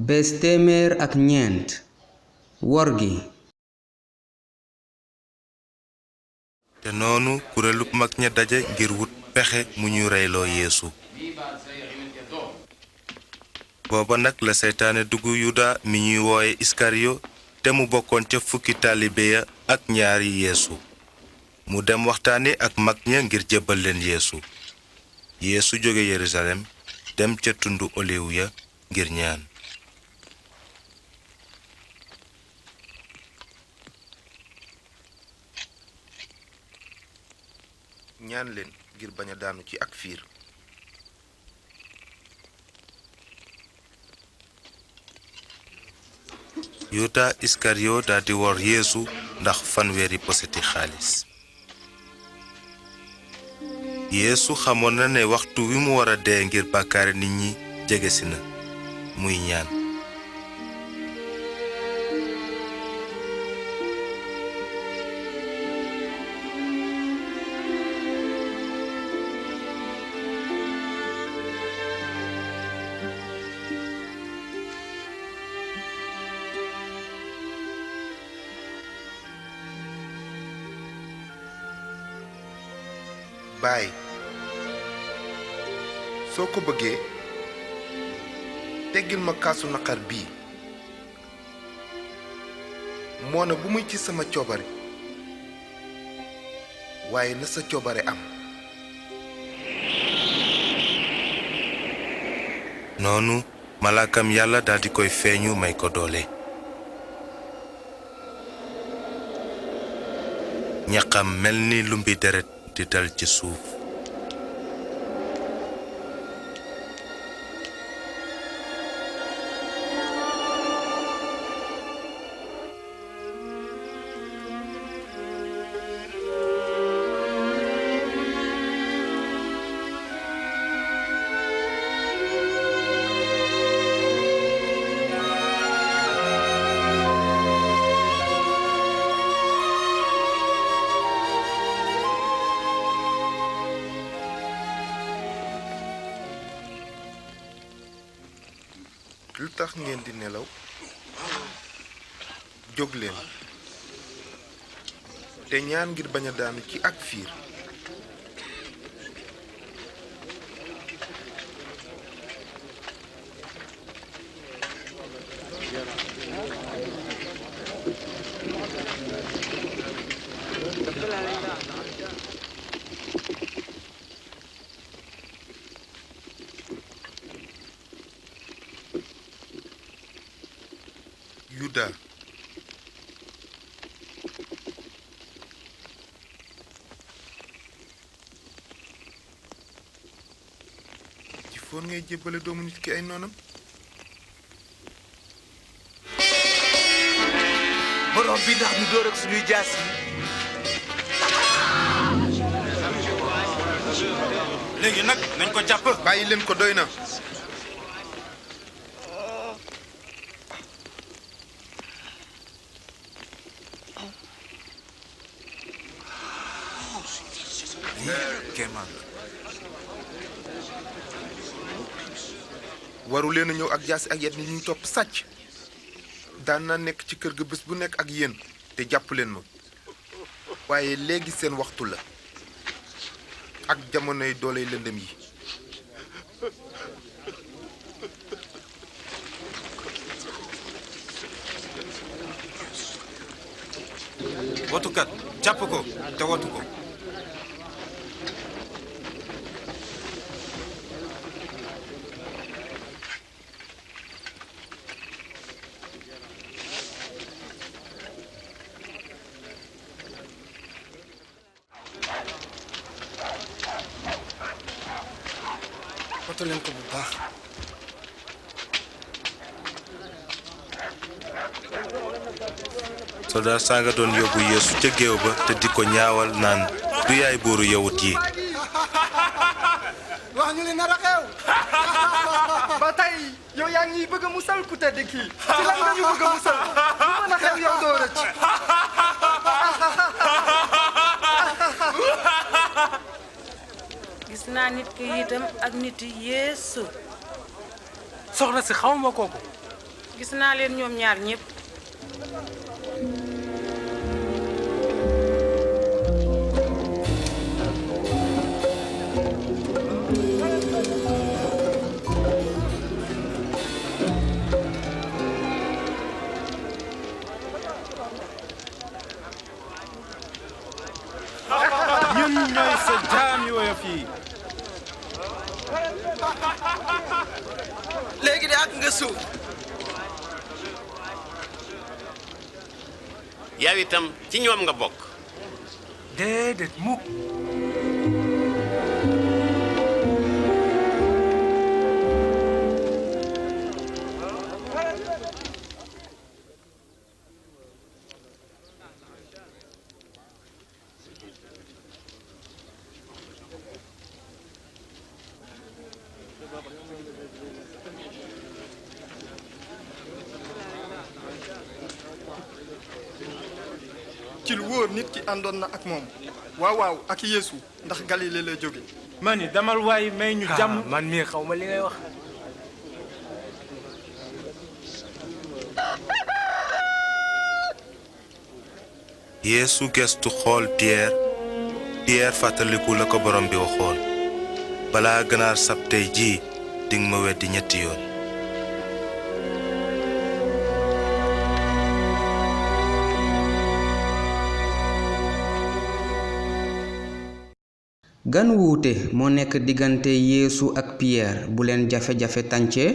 bés téeméer ak ñeent wor gi. te noonu kuréelub mag ña daje ngir wut pexe mu ñu reyloo Yeesu. booba nag la seytaane dugg Yuda mi ñuy wooye Iskariyo te mu bokkoon ca fukki taalibe ya ak ñaari Yeesu. mu dem waxtaane ak mag ña ngir jébbal leen Yeesu. Yeesu jóge Yerusalem dem ca tundu oliw ya ngir ñaan. ñaan leen ngir bañ a daanu ci ak fiir. Yuda Iskariyo daldi wor Yeesu ndax fanweeri poseti xaalis. Yeesu xamoon na ne waxtu wi mu war a dee ngir bàkkaari nit ñi jegesi na muy ñaan. baay soo ko bëggee teggil ma kaasu naqar bii moona bu muy ci sama coobare waaye na sa coobare am. noonu malaakam yàlla daldi koy feeñu may ko doole. ñaqam mel ni lumbi deret di dal ci suuf. lu tax ngeen di nelaw jóg leen te ñaan ngir bañ a daanu ci ak fiir. Yuda ci foon ngay jébbale doomu nit ki ay noonam. borom bi ndax ñu door ak suñuy jaas yi. léegi nag nañ ko jàpp. bàyyi leen ko doy na. waru leen a ñëw ak jaasi ak yet ni ñu topp sàcc. daan naa nekk ci kër ga bés bu nekk ak yéen te jàpp leen ma waaye léegi seen waxtu la ak jamonoy dooley lëndëm yi. watukat jàpp ko te watu ko. watu leen ko bu baax. soldaar saa nga doon yóbbu Yeesu ca géew ba te di ko ñaawal naan du yaay buuru yawut yi. wax ñu li nar a xew. ba tey yow yaa ngi bëgg a musal ku tedd kii ci lan nga ñu bëgg a musal lu mën a xew yow doo rëcc. gis naa nit ki itam ak nit yi Yeesu. soxna si xamuma kooku gis naa leen ñoom ñaar ñépp. ñun ñooy sa jaam yu woyof yi. léegi de ak nga suuf. yow itam ci ñoom nga bokk. déedéet mukk. ci lu wóor nit ki àndoon na ak moom waaw ak Yeesu ndax Galile la jóge. ma ni damal waay may ñu jàmm. man mii xaw ma li ngay wax. Yeesu gestu xool Pierre fàttaliku la ko borom bi waxoon balaa ganaar sab tey jii dinga ma weddi ñetti yoon. gan wuute moo nekk diggante Yeesu ak Pierre bu leen jafe-jafe tàncee.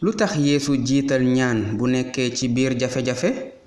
lu tax Yeesu jiital ñaan bu nekkee ci biir jafe-jafe.